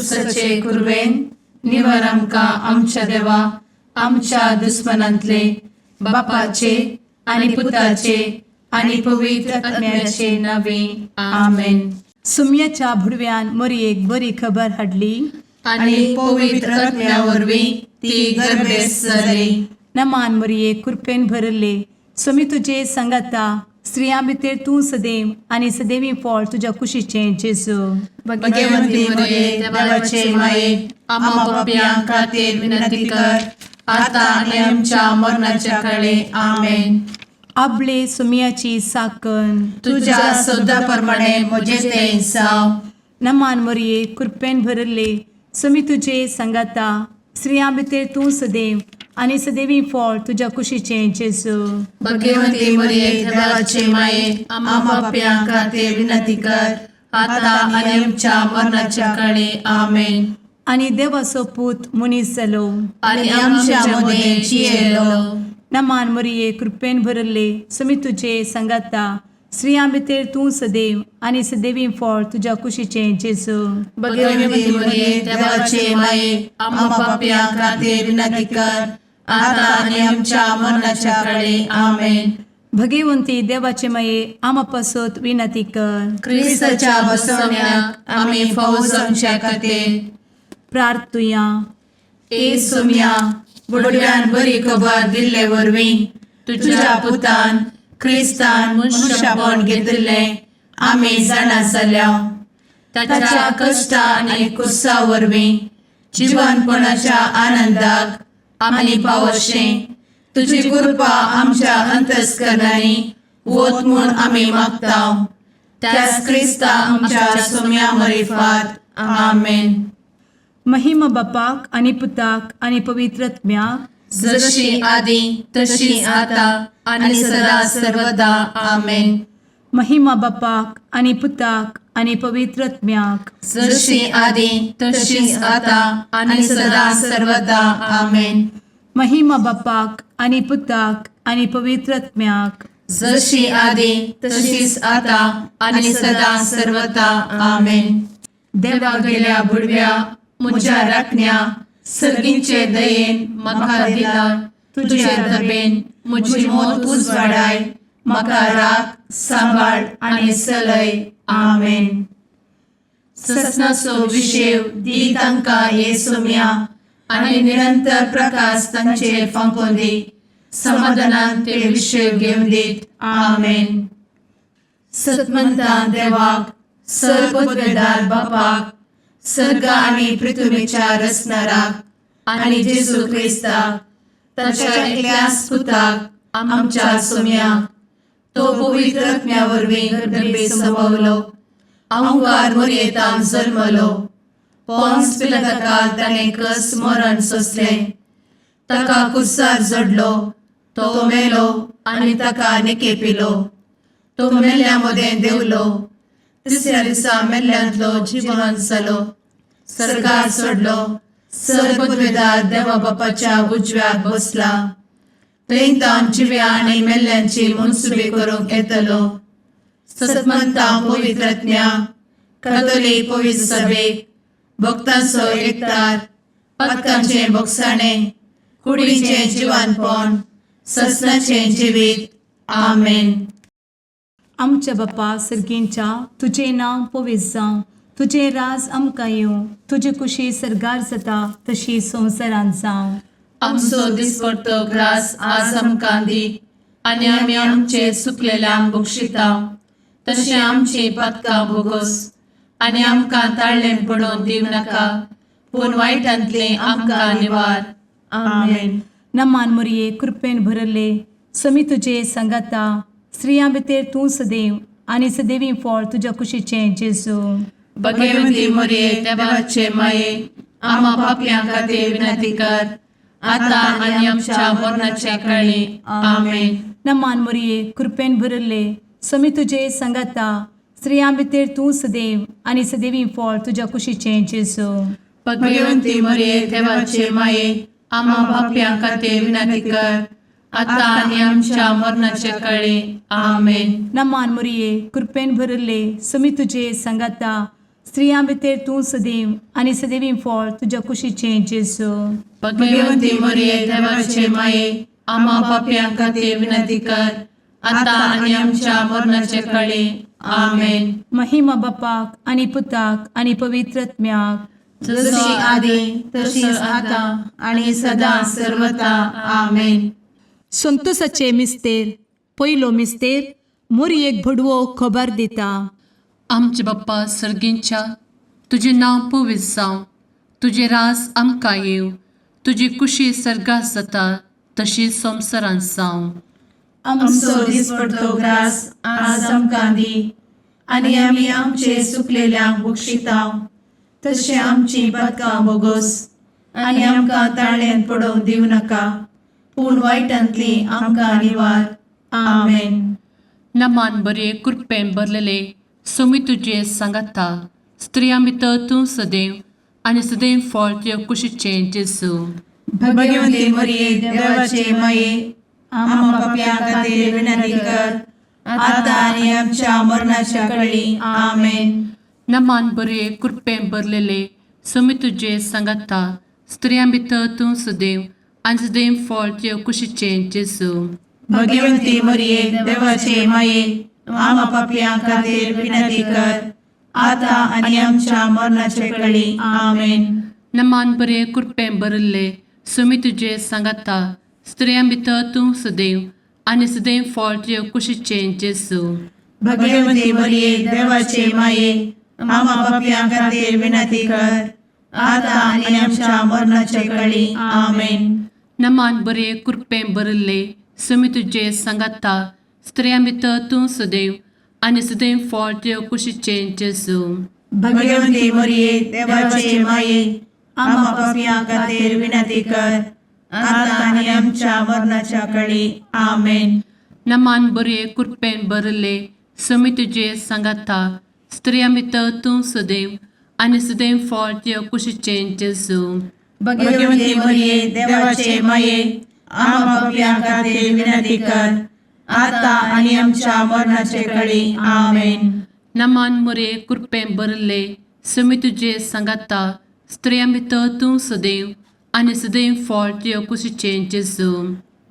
कुर्साचे कुरवेन निवर आमकां आमच्या देवा आमच्या दुस्मनांतले बापाचे आनी पुताचे आनी पवित्र आत्म्याचे नावे. आमेन. सुम्याच्या भुडव्यान मोरयेक बरी खबर हाडली. आनी पवित्र आत्म्या वरवीं ती गर्भेस्त जाली. नमान मोरये, कृपेन भरले, स्वामी तुजे सांगाता. स्त्रियां भितर तूं सदैव आनी सदैवी फळ तुज्या कुशीचें जेजू. भगवंती मरिये, देवाचे माये, आम्हा पापयां खातीर विनंती कर, आता आनी आमच्या मरणाच्या काळी. आमेन. आबले सुम्याची साकन. तुझ्या शब्दा प्रमाणे म्हजे ते जावं. नमान मोरये, कृपेन भरले, स्वामी तुजे सांगाता. स्त्रियां भितर तूं सदैव आनी सदैवी फळ तुज्या कुशीचें जेजू. भगवंती मरिये, देवाचे माये, आम्हा पापयां खातीर विनंती कर, आता आनी आमच्या मरणाच्या काळी. आमेन. आनी देवाचो पूत मनीस जालो आनी आमच्या मदें जियेलो. नमान मोरये, कृपेन भरले, स्वामी तुजे सांगाता. स्त्रियां भितर तूं सदैव आनी सदैवी फळ तुज्या कुशीचें जेजू. भगवंती मरिये, देवाचे माये, आम्हा पापयां खातीर विनंती कर, आता आनी आमच्या मरणाच्या काळी. आमेन. भगवंती देवाचे माये, आमा पासत विनंती कर. क्रिस्ताच्या बसवण्याक आमी फावो जावच्या खातीर प्रार्थुया. ए सोम्या, बुडव्यान बरी खबर दिल्ले वरवीं तुझ्या पुतान क्रिस्तान मनुष्यपण घेतिल्लें आमी जाणा जाल्या. ताच्या कश्टा आनी कुर्सा वरवीं जिवनपणाच्या आनंदाक आमी पावशें तुजी कृपा आमच्या अंतस्करणांनी वत म्हूण आमी मागता, त्याच क्रिस्ता आमच्या सोम्या मरिफात. आमेन. महिमा बापाक आनी पुताक आनी पवित्र आत्म्याक. जशी आदी तशी आता आणि सदा सर्वदा. आमेन. महिमा बापाक आनी पुताक आनी पवित्र आत्म्याक. जशी आदी तशीच आता आणि सदा सर्वदा. आमेन. महिमा बापाक आनी पुताक आनी पवित्र आत्म्याक. जशी आदी तशीच आता आणि सदा सर्वदा. आमेन. देवा गेल्या बुडव्या म्हज्या राखण्या, सर्गींचे दयेन म्हाका दिला तुझे दबेन म्हजी मोत उजवाडाय, म्हाका राख, सांबाळ आनी चलय. आमेन. ससनाचो विशेव दी तांकां हे सोम्या आनी निरंतर प्रकाश तांचेर फांकोवन दी. समाधानान ते विशेव घेवन दीत. आमेन. सतमंतान देवाक, सर्वपदवेदार बापाक, सर्ग आनी पृथ्वीच्या रचणाराक आनी जेजू क्रिस्ताक ताच्या एकल्याच पुताक आमच्या सोम्याक, तो पवित्र आत्म्या वरवीं गर्भे संभवलो, अंकार मोरयेतान जल्मलो, पोन्स पिलाताकाल ताणें कस मरण सोंसलें, ताका कुर्सार जडलो, तो मेलो आनी ताका निकेपिलो, तो मेल्ल्या मदें देंवलो, तिसऱ्या दिसा मेल्ल्यांतलो जिवन जालो, सर्गार चडलो, सर्वपदवेदार देवा बापाच्या उजव्याक बसला, थंय तावन जिव्या आनी मेल्ल्यांची मनसुबी करूंक येतलो. सतमंता पवित्रज्ञा कथोलीक पवित्र सभेक, भक्तांचो एकतार, पातकांचें भोगसाणें, कुडीचें जिवानपण, ससनाचें जिवीत. आमेन. आमच्या बापा सर्गींच्या, तुजें नांव पवित्र जावं, तुजें राज आमकां येवं, तुजी कुशी सर्गार जाता तशी संवसारांत जावं. आमचो दिसपडतो ग्रास आज आमकां दी आनी आमी आमचे चुकलेल्यांक बक्षिता तशें आमची पातकां भोगोस आनी आमकां ताळ्ळें पडोवन दिवं नाका, पूण वायटांतलें आमकां निवार. आमेन. नमान मोरये, कृपेन भरले, समी तुजे सांगाता. स्त्रियां भितर तूं सदैव आनी सदैवी फळ तुज्या कुशीचें जेजू. भगवती मोरये, देवाचे माये, आम्हा पापयां खातीर विनंती कर, आता आनी आमच्या मरणाच्या काळी. आमेन. नमान मोरये, कृपेन भरले, समी तुजे सांगाता. स्त्रियां भितर तूं सदैव आनी सदैवी फळ तुज्या कुशीचें जेजू. भगवंती मोरये, देवाचे माये, आम्हा पापयां खातीर विनंती कर, आता आनी आमच्या मरणाच्या काळी. आमेन. नमान मोरये, कृपेन भरले, समी तुजे सांगाता. स्त्रियां भितर तूं सदैव आनी सदैवी फळ तुज्या कुशीचें जेजू. भगवंती मरिये, देवाचे माये, आम्हा पापयां खातीर विनंती कर, आता आनी आमच्या मरणाचे कळी. आमेन. महिमा बापाक आनी पुताक आनी पवित्र आत्म्याक. जशी आदी तशीच आता आणि सदा सर्वता. आमेन. संतोषाचे मिस्तेर. पयलो मिस्तेर, मोरयेक भडवो खबर दिता. आमचे बाप्पा सर्गींच्या, तुजें नांव पवित्र जावं, तुजें रास आमकां येवं, तुजी कुशी सर्गात जाता तशी संवसारांत जावं. आमचो दिसपडतो ग्रास आज आमकां दी आनी आमी आमचे सुकलेल्यांक बक्षितांव तशें आमची पदकां बोगोस आनी आमकां ताळ्यान पडोवंक दिवं नाका, पूण वायटांतली आमकां निवार. आमेन. नमान बरे, कृपेन भरलेले, सोमी तुजे सांगाता, स्त्रियां भितर तूं सदैव आनी सदैव फळ तुजे कुशीचें जेजू. भगवंती मरिये, देवाचे माये, आम्हा पापयां खातीर विनंती कर, आता आनी आमच्या मरणाच्या कळी. आमेन. नमान बरे, कृपेन भरलेले, सोमी तुजे सांगाता, स्त्रियां भितर तूं सदैव आनी सदैव फळ तुजे कुशीचें जेजू. भगवंती मरिये, देवाचे माये, आम्हा पापयां खातीर विनंती कर, आता आनी आमच्या मरणाच्या कळी. आमेन. नमान बरे, कृपेन भरिल्ले, सोमी तुजे सांगाता, स्त्रियां भितर तूं सदैव आनी सदैव फळ तुजे कुशीचें जेजू. भगवंती मरिये, देवाचे माये, आम्हा पापयां खातीर विनंती कर, आता आनी आमच्या मरणाच्या कळी. आमेन. नमान बरे, कृपेन भरिल्ले, सोमी तुजे सांगाता, स्त्रियां भितर तूं सदैव आनी सदैव फळ तुजे कुशीचें जेजू. भगवंती मरिये, देवाचे माये, आम्हा पापयां खातीर विनंती कर, आता आनी आमच्या मरणाच्या कळी. आमेन. नमान बरे, कृपेन भरिल्ले, सोमी तुजे सांगाता, स्त्रियां भितर तूं सदैव आनी सदैव फळ तुजे कुशीचें जेजू. भगवंती मरिये, देवाचे माये, आम्हा पापयां खातीर विनंती कर, आता आनी आमच्या मरणाचे कळी. आमेन. नमान मोरे, कृपेन भरिल्ले, सोमी तुजे सांगाता, स्त्रियां भितर तूं सदैव आनी सदैव फळ तुजे कुशीचें जेजू.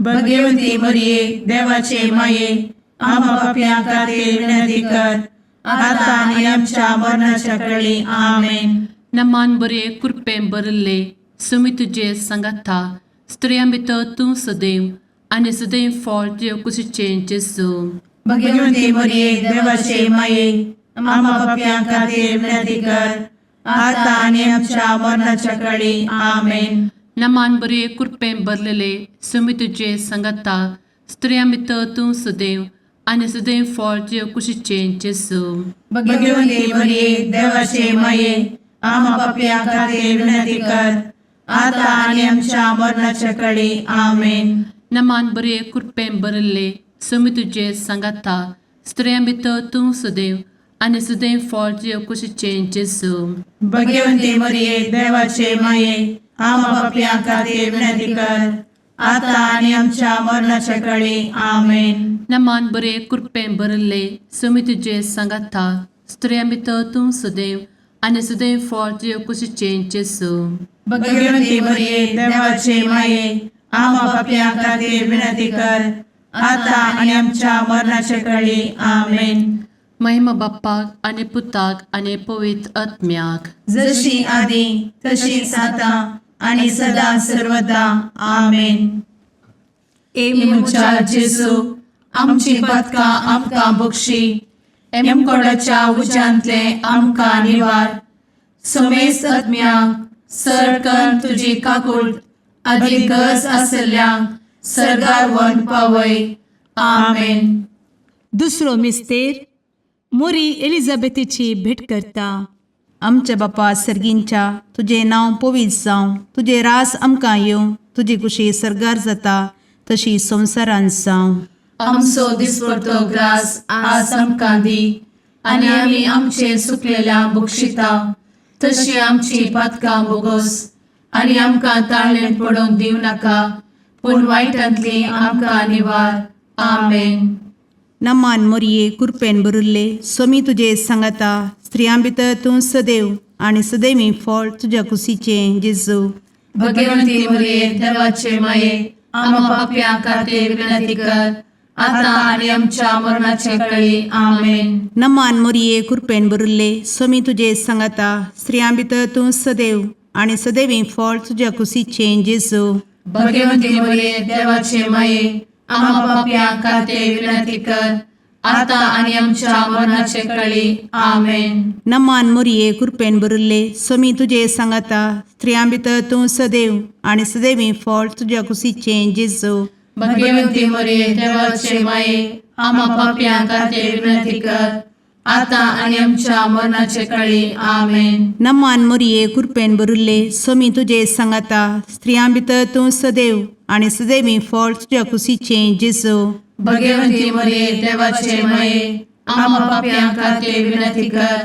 भगवंती मरिये, देवाचे माये, आम्हा पापयां खातीर विनंती कर, आता आनी आमच्या मरणाच्या कळी. आमेन. नमान बरे, कृपेन भरिल्ले, सोमी तुजे सांगाता, स्त्रियां भितर तूं सदैव आनी सदैव फळ तुजे कुशीचें जेजू. भगवंती मरिये, देवाचे माये, आम्हा पापयां खातीर विनंती कर, आता आनी आमच्या मरणाच्या कळी. आमेन. नमान बरे, कृपेन भरलेले, सोमी तुजे सांगाता, स्त्रियां भितर तूं सदैव आनी सदैव फळ तुजे कुशीचें जेजू. भगवंती मरिये, देवाचे माये, आम्हा पापयां खातीर विनंती कर, आता आनी आमच्या मरणाच्या कळी. आमेन. नमान बरे, कृपेन भरिल्ले, सोमी तुजे सांगाता, स्त्रियां भितर तूं सदैव आनी सदैव फळ तुजे कुशीचें जेजू. भगवंती मरिये, देवाचे माये, आम्हा पापयां खातीर विनंती कर, आता आनी आमच्या मरणाच्या कळी. आमेन. नमान बरे, कृपेन भरिल्ले, सोमी तुजे सांगाता, स्त्रियां भितर तूं सदैव आनी सदैव फळ तुजे कुशीचें जेजू. भगवंती मरिये, देवाचे माये, आम्हा पापयां खातीर विनंती कर, आता आनी आमच्या मरणाच्या कळी. आमेन. महिमा बाप्पाक आनी पुताक आनी पवित्र आत्म्याक. जशी आदी तशीच आता आणि सदा सर्वदा. आमेन. ए म्हज्या जेजू, आमची पदकां आमकां बक्षी, एमकोडाच्या उज्यांतले आमकां निवार, समेस्त आत्म्यांक सरकन तुजी काकूळ आदी गरज आसल्ल्यांक सर्गार वन पावय. आमेन. दुसरो मिस्तेर, मोरी एलिझाबेथीची भेट करता. आमच्या बापा सर्गींच्या, तुजें नांव पवित्र जावं, तुजें रास आमकां येवं, तुजी कुशी सर्गार जाता तशी संवसारांत जावं. आमचो दिसपडतो ग्रास आज आमकां दी आनी आमी आमचे सुकलेल्या बक्षिता तशी आमची पातकां बोगोस आनी आमकां ताळ्ळें पडोवंक दिवं नाका, पूण वायटांतली आमकां निवार. आमेन. नमान मोरये, कुरपेन भरिल्ले, स्वामी तुजे सांगाता, स्त्रियां भितर तूं सदैव आनी सदैवी फळ तुज्या कुशीचें जेजू. भगवंती मरिये देवाचे माये, आम्हा पापयां खातीर विनंती कर, आता आनी आमच्या मरणाचे कळी. आमेन. नमान मोरये, कृपेन भरिल्ले, स्वामी तुजे सांगाता. स्त्रियां भितर तूं सदैव आनी सदैवी फळ तुज्या कुशीचें जेजू. भगवंती मरिये देवाचे माये, आम्हा पापयां खातीर विनंती कर, आता आनी आमच्या मरणाचे कळी. आमेन. नमान मोरये, कृपेन भरिल्ले, स्वामी तुजे सांगाता. स्त्रियां भितर तूं सदैव आनी सदैवी फळ तुज्या कुशीचें जेजू. भगवंती मरिये देवाचे माये, आम्हा पापयां खातीर विनंती कर, आता आनी आमच्या मरणाचे कळी. आमेन. नमान मोरये, कृपेन भरिल्ले, स्वामी तुजे सांगाता. स्त्रियां भितर तूं सदैव आनी सदैवी फळ तुज्या कुशीचें जेजू. भगवंती मरिये देवाचे माये, आम्हा पापयां खातीर विनंती कर,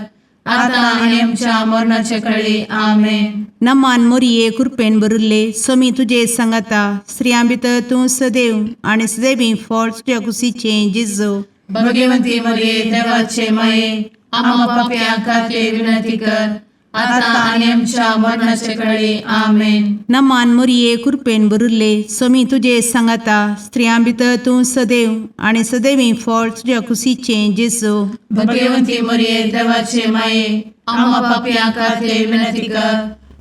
आता आनी आमच्या मरणाचे कळी. आमेन. नमान मोरये, कृपेन भरिल्ले, स्वामी तुजे सांगाता. स्त्रियां भितर तूं सदैव आनी सदैवी फळ तुज्या कुशीचें जेजू. भगवंती मरिये देवाचे माये, आम्हा पापयां खातीर विनंती कर, आता आनी आमच्या मरणाचे कळी. आमेन. नमान मोरये, कृपेन भरिल्ले, स्वामी तुजे सांगाता. स्त्रियां भितर तूं सदैव आनी सदैवी फळ तुज्या कुशीचें जेजू. भगवंती मरिये देवाचे माये, आम्हा पापयां खातीर विनंती कर,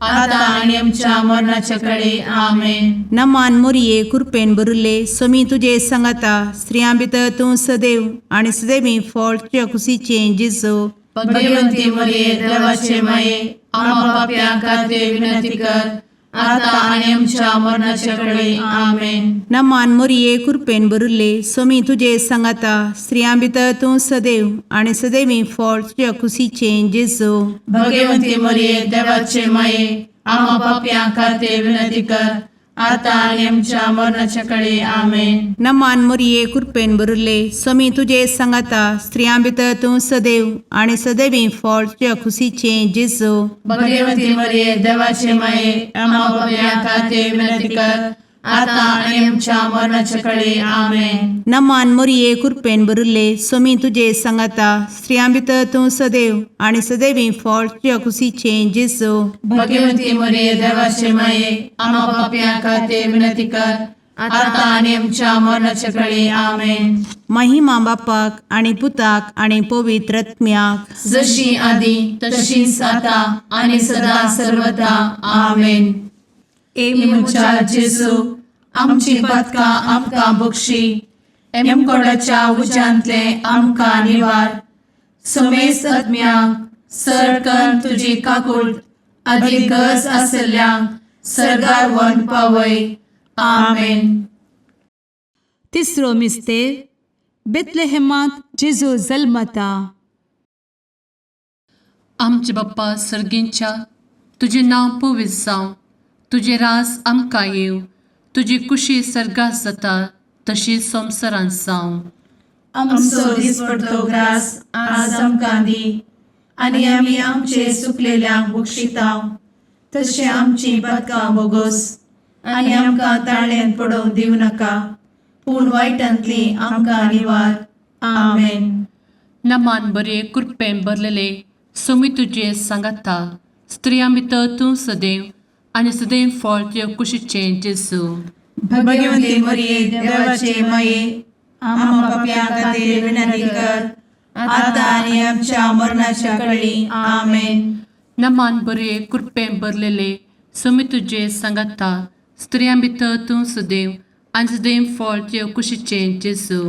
आता आनी आमच्या मरणाचे कळी. आमेन. नमान मोरये, कृपेन भरिल्ले, स्वामी तुजे सांगाता. स्त्रियां भितर तूं सदैव आनी सदैवी फळ तुज्या कुशीचें जेजू. भगवंती मरिये देवाचे माये, आम्हा पापयां खातीर विनंती कर, आता आनी आमच्या मरणाचे कळी. आमेन. नमान मोरये, कृपेन भरिल्ले, स्वामी तुजे सांगाता. स्त्रियां भितर तूं सदैव आनी सदैवी फळ तुज्या कुशीचें जेजू. भगवंती मरिये देवाचे माये, आम्हा पापयां खातीर विनंती कर, आता आनी आमच्या मरणाच्या कळी. आमेन. नमान मोरये, कृपेन भरिल्ले, स्वामी तुजे सांगाता. स्त्रियां भितर तूं सदैव आनी सदैवी फळ तुज्या कुशीचें जेजू. भगवंती मरिये देवाचे माये, आम्हा पापयां खातीर विनंती कर, आता आनी आमच्या मरणाच्या कळी. आमेन. नमान मोरये, कृपेन भरिल्ले, स्वामी तुजे सांगाता. स्त्रियां भितर तूं सदैव आनी सदैवी फळ तुज्या कुशीचें जेजू. भगवंती मरिये देवाचे माये, आम्हा पापयां खातीर विनंती कर, आता आनी आमच्या मरणाच्या कळी. आमेन. महिमा बापाक आनी पुताक आनी पवित्र आत्म्याक, जशी आदी तशीच आता आनी सदा सर्वदा. आमेन. ए म्हज्या जेजू, आमची पातकां आमकां बक्षी, एमकोडाच्या उज्यांतले आमकां निवार, समेस्त आत्म्यांक सरकन तुजी काकूट आदी गरज आसल्ल्यांक सर्गार व्हरून पावय. आमेन. तिसरो मिस्तेर, बेतलेहेमांत जेजू जल्मता. आमचे बाप्पा सर्गींच्या, तुजें नांव पवित्र जावं, तुजें राज आमकां येवं, तुजी कुशी सर्गात जाता तशी संवसारांत जावं. आमचो दिसपडतो ग्रास आज आमकां दी, आनी आमी आमचे सुकलेल्यांक बक्षितांव, तशें आमची पातकां बोगोस, आनी आमकां ताळ्यान पडोवंक दिवं नाका, पूण वायटांतली आमकां निवार. आमेन. नमान बरे, कृपेन भरलेले, सोमी तुजे सांगाता, स्त्रियां भितर तूं सदैव आनी सदैव फळ तुजे कुशीचें जेजू. भगवंती मरिये देवाचे माये, आम्हा पापयां खातीर विनंती कर, आता आनी आमच्या मरणाच्या कळी. आमेन. नमान बरे, कृपेन भरलेले, सोमी तुजे सांगाता, स्त्रियां भितर तूं सदैव आनी सदैव फळ तुजे कुशीचें जेजू.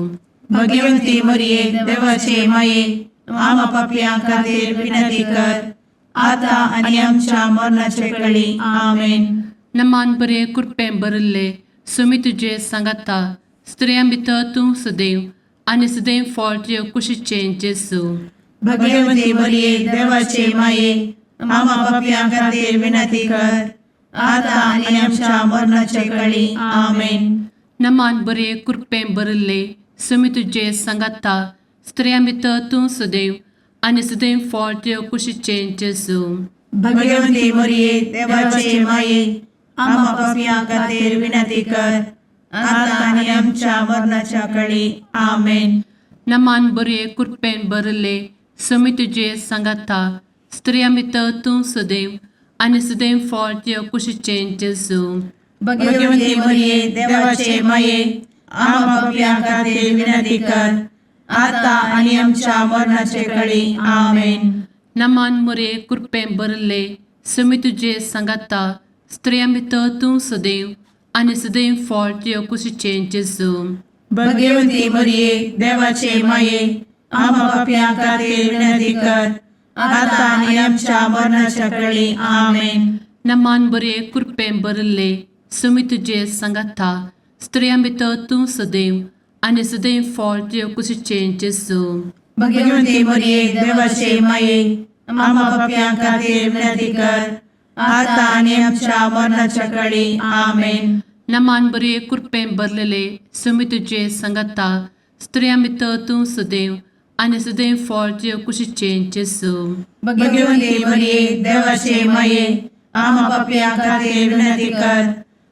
भगवंती मरिये देवाचे माये, आम्हा पापयां खातीर विनंती कर, आता आनी आमच्या मरणाच्या कळी. आमेन. नमान बरे, कृपेन भरिल्ले, सोमी तुजे सांगाता, स्त्रियां भितर तूं सदैव आनी सदैव फळ तुजे कुशीचें जेजू. भगवंती मरिये देवाचे माये, आम्हा पापयां खातीर विनंती कर, आता आनी आमच्या मरणाच्या कळी. आमेन. नमान बरे, कृपेन भरिल्ले, सोमी तुजे सांगाता, स्त्रियां भितर तूं सदैव आनी सदैव फळ तुजे कुशीचें जेजू. भगवंती मरिये देवाचे माये, आम्हा पापयां खातीर विनंती कर, आता आनी आमच्या मरणाच्या कळी. आमेन. नमान बरे, कृपेन भरिल्ले, समी तुजे सांगाता स्त्रियां भितर तूं सदैव आनी सदैव फळ तुज्या कुशीचें जेजू. भगवती मरिये, देवाचे माये, आम्हा पापयां खातीर विनंती कर, आता आनी आमच्या मरणाचे कळी. आमेन. नमान मुरे कृपें भरले समी तुजे सांगाता स्त्रियां भितर तूं सदैव आनी सदैव फळ तुज्या कुशीचें जेजू. भगवती मरिये, देवाचे माये, आम्हा पापयां खातीर विनंती कर, आता आनी आमच्या मरणाच्या कळी. आमेन. नमान बरे कृपें भरले समी तुजे सांगाता स्त्रियां भितर तूं सदैव आनी सदैव फळ तुज्या कुशीचें जेजू. भगवती मरिये, देवाचे माये, आम्हा पापयां खातीर विनंती कर, आता आनी आमच्या मरणाच्या कळी. आमेन. नमान बरे कृपें भरलेले समी तुजे सांगाता स्त्रियां भितर तूं सदैव आनी सदैव फळ तुज्या कुशीचें जेजू. भगवती मरिये, देवाचे माये, आम्हा पापयां खातीर विनंती कर,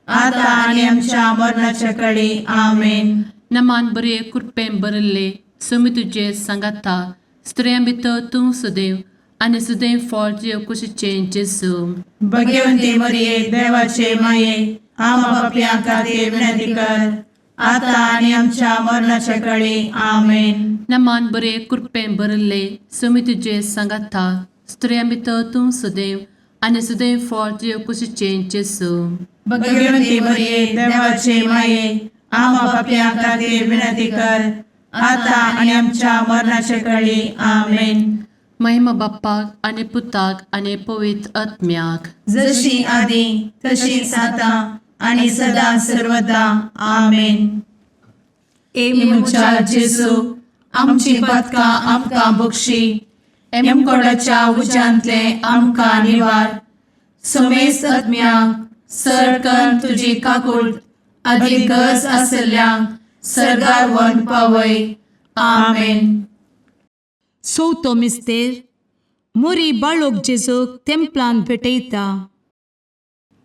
आता आनी आमच्या मरणाच्या कळी. आमेन. नमान बरे कृपें भरले समी तुजे सांगाता स्त्रियां भितर तूं सदैव आनी सदैव फळ तुज्या कुशीचें जेजू. भगवती मरिये, देवाचे माये, आम्हा पापयां खातीर विनंती कर, आता आनी आमच्या मरणाच्या कळी. आमेन. नमान बरे कृपें भरले समी तुजे सांगाता स्त्रियां भितर तूं सदैव आनी सदैव फळ तुज्या कुशीचें जेजू. भगवती मरिये, देवाचे माये, आम्हा पापयां खातीर विनंती कर, आता आनी आमच्या मरणाच्या कळी. आमेन. महिमा बाप्पाक आनी पुताक आनी पवित्र आत्म्याक. जशी आदी तशीच आता आणि सदा सर्वदा. आमेन. ए म्हज्या जेजू, आमची पातकां आमकां बक्षी, एमकोडाच्या उज्यांतले आमकां निवार, समेस्त आत्म्यांक सरकन तुजी काकूळ आदी गरज आसल्ल्यांक सर्गार व्हरून पावय. आमेन. चवथो मिस्तेर मुरी बाळोक जेजूक तेंपलान भेटयता.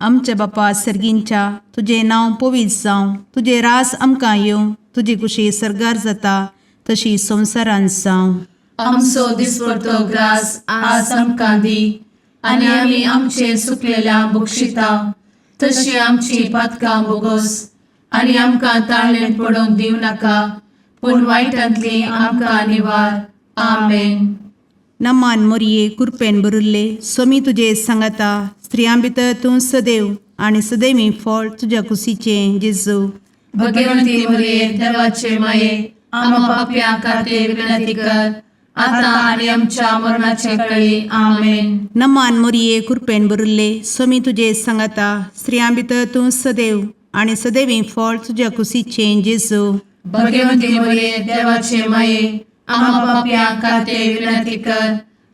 आमच्या बापा सर्गींच्या, तुजें नांव पवित्र जावं, तुजें रास आमकां येवं, तुजी कुशी सर्गार जाता तशी संवसारांत जावं. आमचो दिसपडतो ग्रास आज आमकां दी आनी आमी आमचे सुकलेल्या बक्षिता तशी आमची पातकां बोगोस आनी आमकां ताळणेंत पडोवंक दिवं नाका पूण वायटांतली आमकां निवार. आमेन. नमान मोरये, कुरपेन भरिल्ले, सोमी तुजे सांगाता, स्त्रियां भितर तूं सदैव आनी सदैवी फळ तुज्या कुशीचें जेजू. भगवंती मरिये, देवाचे माये, आम्हा पापयां खातीर विनंती कर, आता आनी आमच्या मरणाचे कळी. आमेन. नमान मोरये, कुरपेन भरिल्ले, सोमी तुजे सांगाता, स्त्रियां भितर तूं सदैव आनी सदैवी फळ तुज्या कुशीचें जेजू. भगवंती मरिये, देवाचे माये, आम्हा पापयां खातीर विनंती कर,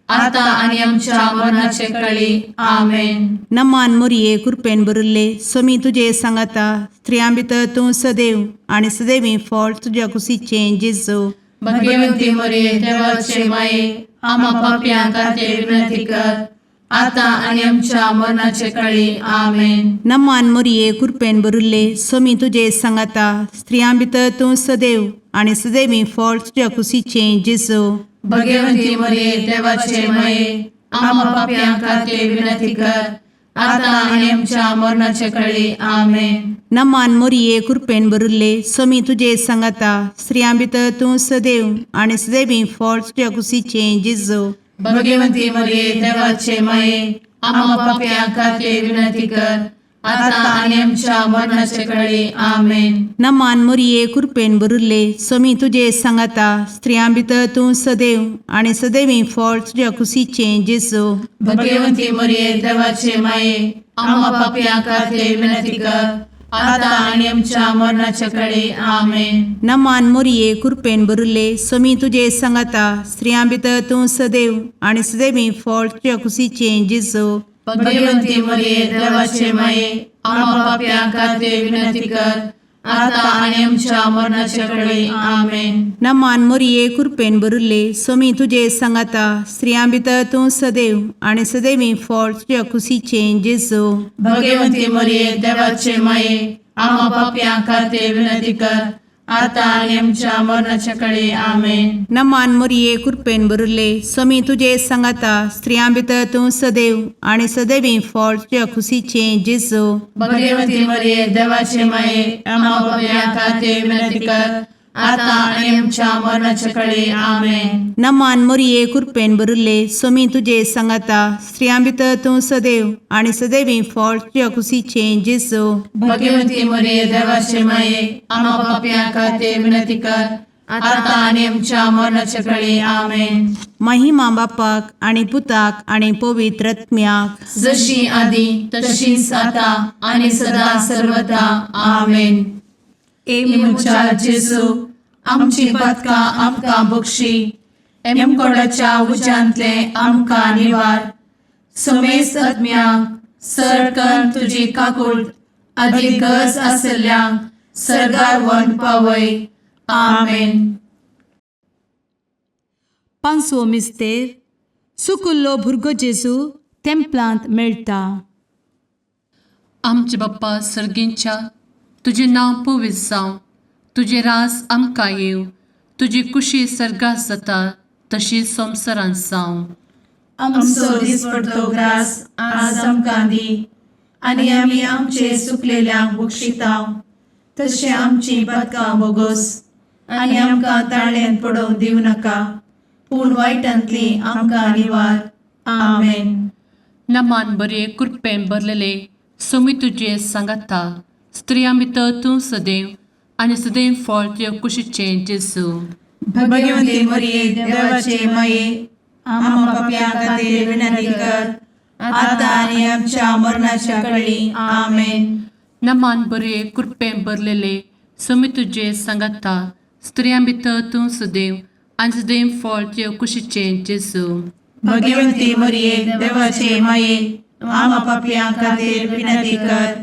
आता आनी आमच्या मरणाचे कळी. आमेन. नमान मोरये, कुरपेन भरिल्ले, सोमी तुजे सांगाता, स्त्रियां भितर तूं सदैव आनी सदैवी फळ तुज्या कुशीचें जेजू. भगवंती मरिये, देवाचे माये, आम्हा पापयां खातीर विनंती कर, आता आनी आमच्या मरणाचे कळी. आमेन. नमान मोरये, कुरपेन भरिल्ले, सोमी तुजे सांगाता, स्त्रियां भितर तूं सदैव आनी सदैवी फळ तुज्या कुशीचें जेजू. भगवंती मरिये, देवाचे माये, आम्हा पापयां खातीर विनंती कर, आता आनी आमच्या मरणाचे कळी. आमेन. नमान मोरये, कुरपेन भरिल्ले, सोमी तुजे सांगाता, स्त्रियां भितर तूं सदैव आनी सदैवी फळ तुज्या कुशीचें जेजू. भगवंती मरिये, देवाचे माये, आम्हा पापयां खातीर विनंती कर, आता आनी आमच्या मरणाचे कळी. आमेन. नमान मोरये, कुरपेन भरिल्ले, सोमी तुजे सांगाता, स्त्रियां भितर तूं सदैव आनी सदैवी फळ तुज्या कुशीचें जेजू. भगवंती मरिये, देवाचे माये, आम्हा पापयां खातीर विनंती कर, आता आनी आमच्या मरणाचे कळी. आमेन. नमान मोरये, कुरपेन भरिल्ले, सोमी तुजे सांगाता, स्त्रियां भितर तूं सदैव आनी सदैवी फळ तुज्या कुशीचें जेजू. भगवंती मरिये, देवाचे माये, आम्हा पापयां खातीर विनंती कर, आता आनी आमच्या मरणाचे कळी. आमेन. नमान मोरये, कुरपेन भरिल्ले, सोमी तुजे सांगाता, स्त्रियां भितर तूं सदैव आनी सदैवी फळ तुज्या कुशीचें जेजू. भगवंती मरिये, देवाचे माये, आम्हा पापयां खातीर विनंती कर, आतां आनी आमच्या मरणाच्या कडे आमेन. नमान मोरये, कृपेन भरिल्ले, स्वामी तुजे सांगाता. स्त्रियां भितर तूं सदैव आनी सदैवी फळ तुज्या खुशीचें जेजू. भगवती मरिये, देवाचे माये, आम्हा पापयां खातीर विनंती कर, आतां आनी आमच्या मरणाच्या कडे आमेन. नमान मोरये, कृपेन भरिल्ले, स्वामी तुजे सांगाता. स्त्रियां भितर तूं सदैव आनी सदैवी फळ तुज्या खुशीचें जेजू. भगवती मरिये, देवाचे माये, आम्हा पापयां खातीर विनंती कर, आतां आनी आमच्या मरणाच्या कडे आमेन. महिमा बापाक आनी पुताक आनी पवित्र आत्म्याक. जशी आदी तशीच आता आणि सदा सर्वदा आमेन. ए म्हज्या जेजू, आमची पदकां आमकां बक्षी, एमकोडाच्या उज्यांतले आमकां निवार, समेस्त आत्म्यांक सरकन तुजी काकूळ आदी गरज आसल्ल्यांक सरगार वन पावय. आमेन. पांचवो मिस्तेर, सुकुल्लो भुरगो जेजू तेंपलांत मेळटा. आमचे बाप्पा सर्गींच्या, तुजें नांव पवित्र जावं, तुजें रास आमकां येवं, तुजी कुशी सर्गात जाता तशी संवसारांत जावं. आमचो दिसपडतो ग्रास आज आमकां दी, आनी आमी आमचे सुकलेल्यांक बक्षितांव, तशें आमची पदकां बोगोस, आनी आमकां ताळ्यान पडोवंक दिवं नाका, पूण वायटांतली आमकां निवार. आमेन. नमान बरे, कृपेन भरलेले, सोमी तुजे सांगाता. स्त्रियां भितर तूं सदैव आनी सदैव फळ तुज्या कुशीचें जेजू. भगवती मरिये, देवाचे माये, आम्हा पापयां खातीर विनंती कर, आतां आनी आमच्या मरणाच्या कळी. आमेन. नमान बरे, कृपेन भरलेले, सोमी तुजे सांगाता. स्त्रियां भितर तूं सदैव आनी सदैव फळ तुज्या कुशीचें जेजू. भगवती मरिये, देवाचे माये, आम्हा पापयां खातीर विनंती कर,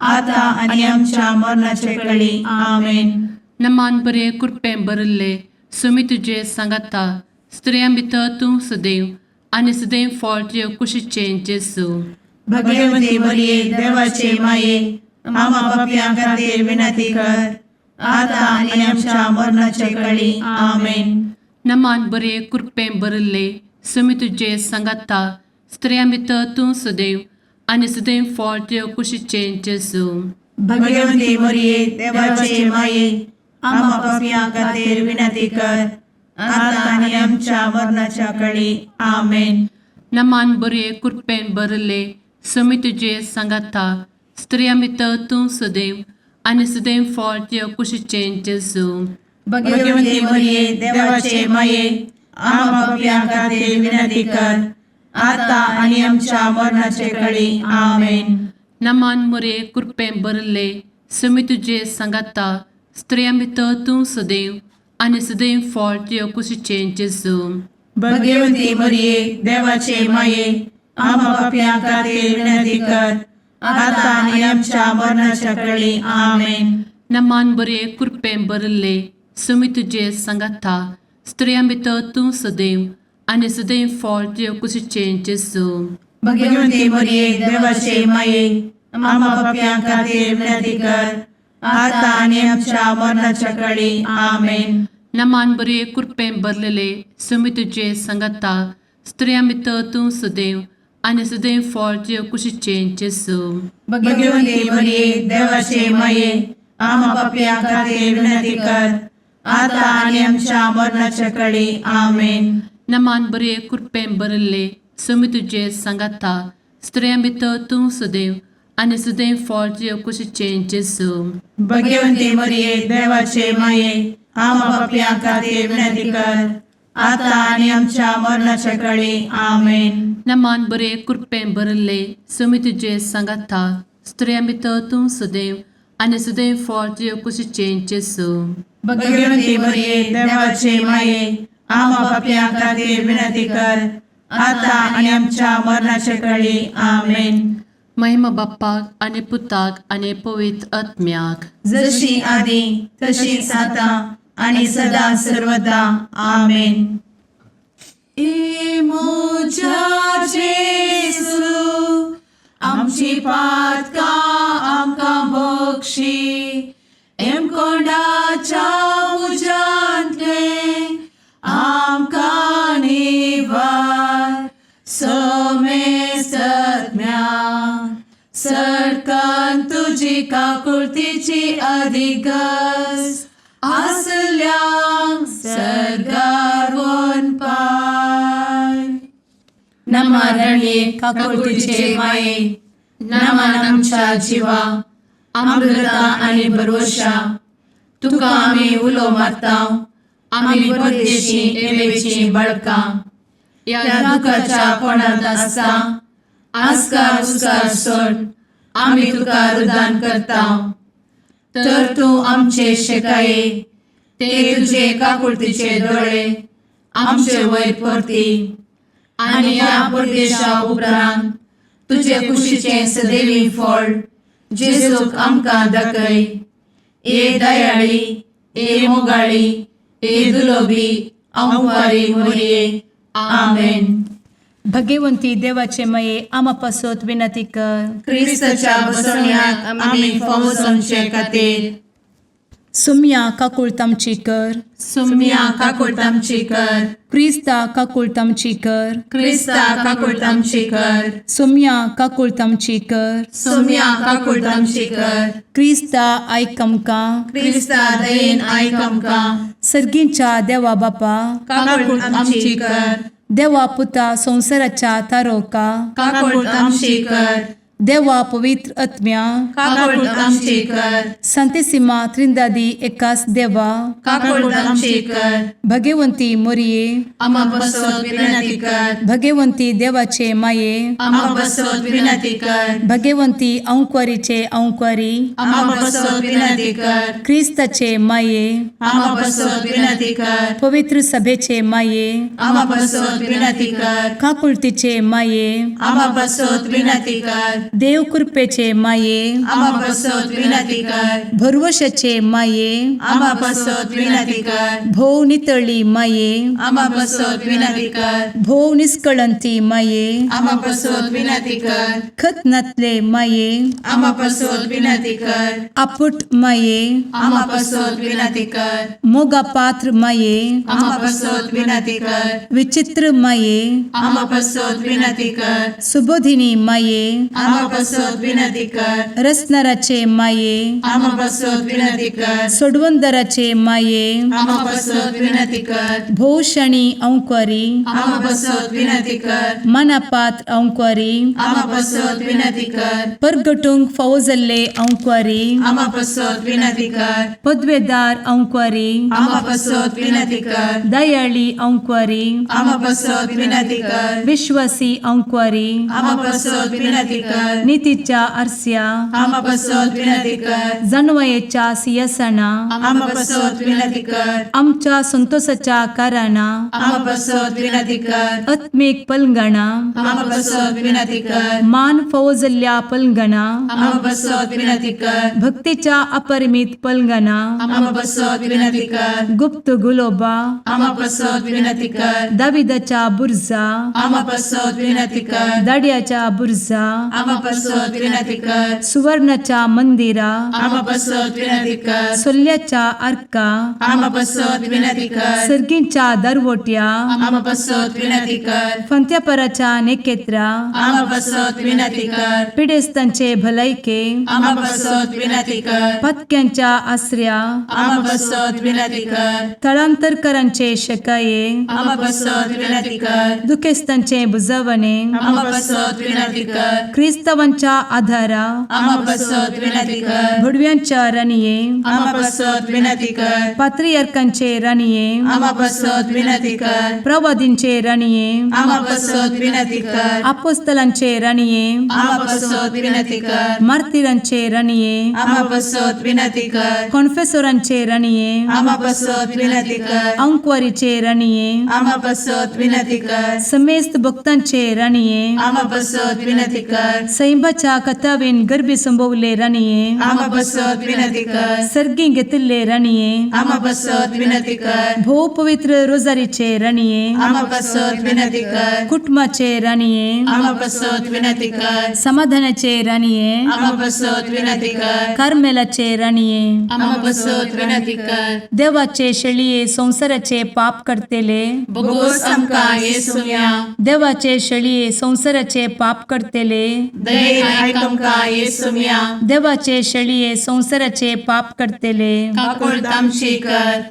आतां आनी आमच्या मरणाचे कळी. आमेन. नमान बरे, कृपेन भरिल्ले, सुमी तुजे सांगाता. स्त्रियां भितर तूं सदैव आनी सदैव फळ तुज्या कुशीचें जेजू. भगवती मरिये, देवाचे माये, आम्हा पापयां खातीर विनंती कर, आतां आनी आमच्या मरणाचे कळी. आमेन. नमान बरे, कृपेन भरिल्ले, सुमी तुजे सांगाता. स्त्रियां भितर तूं सदैव आनी सदैव फळ तुज्या कुशीचें जेजू. भगवती मरिये, देवाचे माये, आम्हा पापयां खातीर विनंती कर, आतां आनी आमच्या मरणाच्या कळी. आमेन. नमान बरे, कृपेन भरिल्ले, सुमी तुजे सांगाता. स्त्रियां भितर तूं सदैव आनी सदैव फळ तुज्या कुशीचें जेजू. भगवती मरिये, देवाचे माये, आम्हा पापयां खातीर विनंती कर, आतां आनी आमच्या मरणाचे कळी. आमेन. नमान मुरे, कृपेन भरिल्ले, सुमी तुजे सांगाता. स्त्रियां भितर तूं सदैव आनी सदैव फळ तुज्या कुशीचें जेजू. भगवती मरिये, देवाचे माये, आम्हा पापयां खातीर विनंती कर, आतां आनी आमच्या मरणाच्या कळी. आमेन. नमान बरे, कृपेन भरिल्ले, सुमी तुजे सांगाता. स्त्रियां भितर तूं सदैव आनी सदैव फळ तुज्या कुशीचें जेजू. भगवती मरिये, देवाचे माये, आम्हा पापयां खातीर विनंती कर, आतां आनी आमच्या मरणाच्या कळी. आमेन. नमान बरे, कृपेन भरलेले, सुमी तुजे सांगाता. स्त्रियां भितर तूं सदैव आनी सदैव फळ तुज्या कुशीचें जेजू. भगवती मरिये, देवाचे माये, आम्हा पापयां खातीर विनंती कर, आतां आनी आमच्या मरणाच्या कळी. आमेन. नमान बरे, कृपेन भरिल्ले, सुमी तुजे सांगाता. स्त्रियां भितर तूं सदैव आनी सदैव फळ तुज्या कुशीचें जेजू. भगवती मरिये, देवाचे माये, आम्हा पापयां खातीर विनंती कर, आतां आनी आमच्या मरणाच्या कळी. आमेन. नमान बरे, कृपेन भरिल्ले, सुमी तुजे सांगाता. स्त्रियां भितर तूं सदैव आनी सदैव फळ तुज्या कुशीचें जेजू. भगवती मरिये, देवाचे माये, आम्हा पापयां खातीर विनंती कर, आतां आनी आमच्या मरणाच्या कळी. आमेन. महिमा बाप्पाक आनी पुताक आनी पवित्र आत्म्याक. जशी आदी तशीच आतां आणि सदा सर्वदा. आमेन. ए म्हज्या जेजू, आमची पातकां आमकां बक्षी, एमकोंडाच्या तुजी काकुळतीची अधिगस आसल्यांक सर्गार वनपाय. नमा रणये काकुळतीचे माये, नमन आमच्या जिवा, अमृता आनी भरवशा, तुका आमी उलो मारता, आमी परदेशी एवेची बळकां ह्या दुखाच्या कोणांत आसता आस्कार उस्कार सोड आमी तुका रुदान करता. तर तूं आमचे शेकाये ते तुजे काकुळतीचे दोळे आमचे वयर परती आनी ह्या परदेशा उपरांत तुजे कुशीचें सदैवी फळ जेजूक आमकां दाखय. ए दयाळी, ए मोगाळी, ए दुलोबी अंवारी मोरये, आमेन. भगवंती देवाचे मये आमा पासत विनंती कर. क्रिस्ताच्या बसवण्याक आमी फावो जावचे खातीर. सुम्या काकुळत आमची कर. सुम्या काकुळट आमची कर. क्रिस्ता काकुळत आमची कर. क्रिस्ता काकुळट आमची कर. सुम्या काकुळत आमची कर. सुम्या काकुळट आमची कर. क्रिस्ता आयक आमकां. क्रिस्ता दयेन आयक आमकां. सर्गींच्या देवा बापा, काकुळट आमची कर. देवा पुता संवसाराच्या तारोका, काकुळट आमची कर. देवा पवित्र आत्म्या, काकुळट आमची कर. संतेसिमा त्रिंदादी एकास देवा, काकुळट आमची कर. भगवंती मोरये, आमा बसत विनंती कर. भगवंती देवाचे माये, आमा बसत विनंती कर. भगवंती अंक्वारीचे अंक्वारी, आमा बसत विनंती कर. क्रिस्ताचे माये, आमा बसत विनंती कर. पवित्र सभेचे माये, आमा बसत विनंती कर. काकुळतीचे माये, आमा बसत विनंती कर. देव कृपेचे माये, आमा बसत विनंती कर. भरवशाचे माये, आमा बसत विनंती कर. भोव नितळी माये, आमा बसत विनंती कर. भोव निस्कळंती माये, आमा बसत विनंती कर. खत नातले माये, आमा बसत विनंती कर. आपुट माये, आमा बसत विनंती कर. मोगा पात्र माये, आमा बसत विनंती कर. विचित्र माये, आमा बसत विनंती कर. सुबोधिनी माये, आमा बसत विनंती कर. रसनाराचे माये, आमा बसत विनंती कर. सोडवंदराचे माये, आमा बसत विनंती कर. भोवशणी अंक्वारी, आमा बसत विनंती कर. मनापात्र अंक्वारी, आमा बसत विनंती कर. परगटूंक फावो जाल्ले अंक्वारी, आमा बसत विनंती कर. पदवेदार अंक्वारी, आमा बसत विनंती कर. दयाळी अंक्वारी, आमा बसत विनंती कर. विश्वासी अंक्वारी, आमा बसत विनंती कर. नितीच्या आरस्या, आमा बसत विनंती कर. जानवयेच्या सियासना, आमा बसत विनंती कर. आमच्या संतोषाच्या कारणा, आमा बसत विनंती कर. आत्मीक पलंगणा, आमा बसत विनंती कर. मान फावो जाल्ल्या पलंगणा, आमा बसत विनंती कर. भक्तीच्या अपरिमित पलंगणा, आमा बसत विनंती कर. गुप्त गुलोबा, आमा बसत विनंती कर. दाविदाच्या बुर्जा, आमा बसत विनंती कर. दाड्याच्या बुर्जा, आमा बसत विनंती कर. सुवर्णाच्या मंदिरा, आमा बसत विनंती कर. सोल्ल्याच्या आर्का, आमा बसत विनंती कर. सर्गींच्या दरवट्या, आमा बसत विनंती कर. फंत्यापराच्या नेकेत्रा, आमा बसत विनंती कर. पिडेस्तांचे भलायके, आमा बसत विनंती कर. पत्क्यांच्या आसऱ्या, आमा बसत विनंती कर. थळांतरकरांचे शकाये, आमा बसत विनंती कर. दुखेस्तांचे बुजवणे, आमा बसत विनंती कर. क्रिस्तावांच्या आधारा, आमा बसत विनंती कर. भुडव्यांच्या राणये, आमा बसत विनंती कर. पात्रियार्कांचे राणये, आमा बसत विनंती कर. प्रवादींचे राणये, आमा बसत विनंती कर. आपोस्तलांचे राणये, आमा बसत विनंती कर. मार्तिरांचे राणये, आमा बसत विनंती कर. कॉन्फेसोरांचे राणये, आमा बसत विनंती कर. अंक्वारीचे राणये, आमा बसत विनंती कर. समेस्त भक्तांचे राणये, आमा बसत विनंती कर. सैंबाच्या कथावेन गर्भी संभवले राणये, आमा बसत विनंती कर. सर्गी घेतिल्ले राणये, आमा बसत विनंती कर. भोव पवित्र रोजारीचे राणये, आमा बसत विनंती कर. कुटुंबाचे राणये, आमा बसत विनंती कर. समाधानाचे राणये, आमा बसत विनंती कर. कार्मेलाचे राणये, आमा बसत विनंती कर. देवाचे शेळये संवसाराचे पाप करतेले, बोगोस आमकां येसुया. देवाचे शेळये संवसाराचे पाप करतेले, दयेन आयक आमकां येसुम्या. देवाचे शेळये संवसाराचे पाप करतले, काकुळट आमची कर.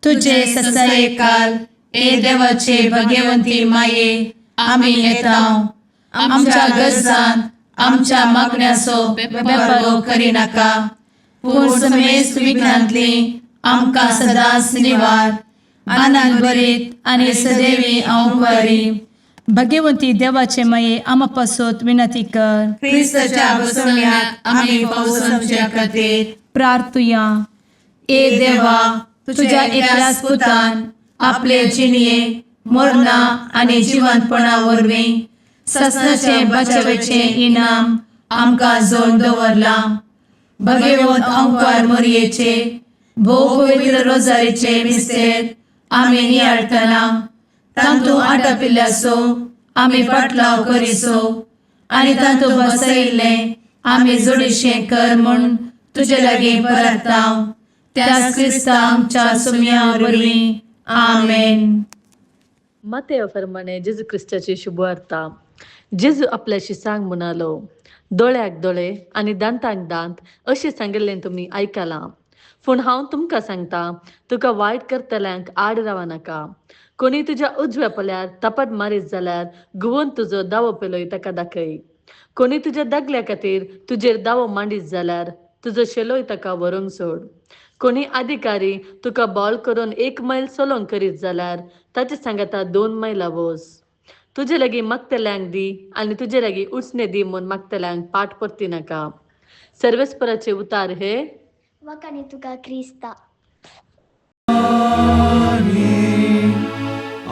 तुझे तुझे ससाये ससायकाल ए देवाचे भगवंती माये, आमी येता आमच्या गरजांत आमच्या मागण्याचो बेपर्वो करिनाका, पूण समेस्त विघ्नांतली आमकां सदांच निवार. आनंद भरीत आनी सदैवी अंवकारी भगवंती देवाचे माये, आमा पासत विनंती कर. क्रिस्ताच्या बसवण्याक आमी पावसाच्या खातीर. प्रार्थुया. ए देवा, तुझ्या एकल्याच पुतान आपले जिणये मरणा आनी जिवंतपणा वरवीं ससनाचे बचावेचे इनाम आमकां जोड दवरलां. भगवंत अंकार मोरयेचे भोव पवित्र रोजारीचे मिस्तेर आमी नियाळटना तांतू आटापिल्ल्याचो आमी पाटलाव करिसो आनी तांतू बसयिल्लें आमी जोडीशें कर म्हूण तुजे लागीं परताव, त्याच क्रिस्ता आमच्या सुम्या वरवीं. आमेन. मातेव फर्माणे जेजू क्रिस्ताची शुभवार्ता. जेजू आपल्याशी सांग म्हणालो, दोळ्याक दोळे आनी दांतांक दांत अशें सांगिल्लें तुमी आयकलां. पूण हांव तुमकां सांगता, तुका वायट करतल्यांक आड राव नाका. कोणी तुज्या उजव्या पल्यार थपाट मारीत जाल्यार घुंवून तुजो दावो पेलोय ताका दाखय. कोणी तुज्या दागल्या खातीर तुजेर दावो मांडीत जाल्यार तुजो शेलोय ताका व्हरूंक सोड. कोणी अधिकारी तुका बॉल करून 1 मैल चलोवंक करीत जाल्यार ताचे सांगाता 2 मैलां वच. तुजे लागीं मागतल्यांक दी आनी तुजे लागीं उचणे दी म्हूण मागतल्यांक पाट परती नाका. सर्वेस्पराचे उतार हे. वकानी तुका क्रिस्ता.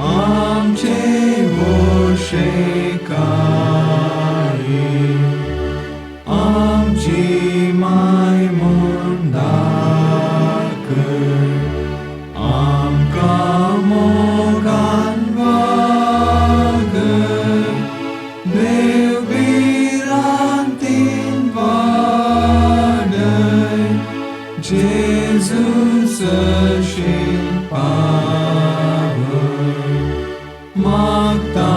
आमचे वोशेकारी, आमची माय म्हूण दाखय, आमकां मोगान वागय, देव भिरांतीन वाडय, जेजू सरशील पावय, मागता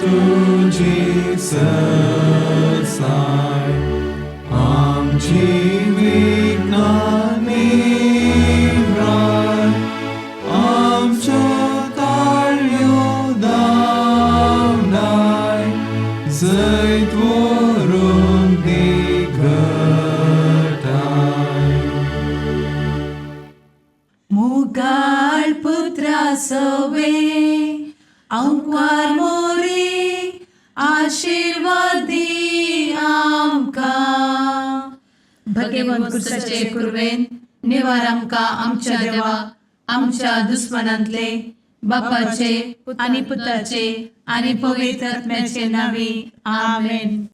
तुजी सरसाय, आमची विघ्नां निवराय, आमच्यो ताळयो धांवडाय, जैत व्हरूंक दी घटाय. मुगाळ पुत्रा सवे अंकवार मोरे, आशीर्वाद दी आमकां. भगवंत क्रिस्ताचे कुरवेन निवार आमकां आमच्या देवा, आमच्या दुस्मनांतले. बापाचे आनी पुताचे आनी पवित्र आत्म्याचे नावे. आमेन.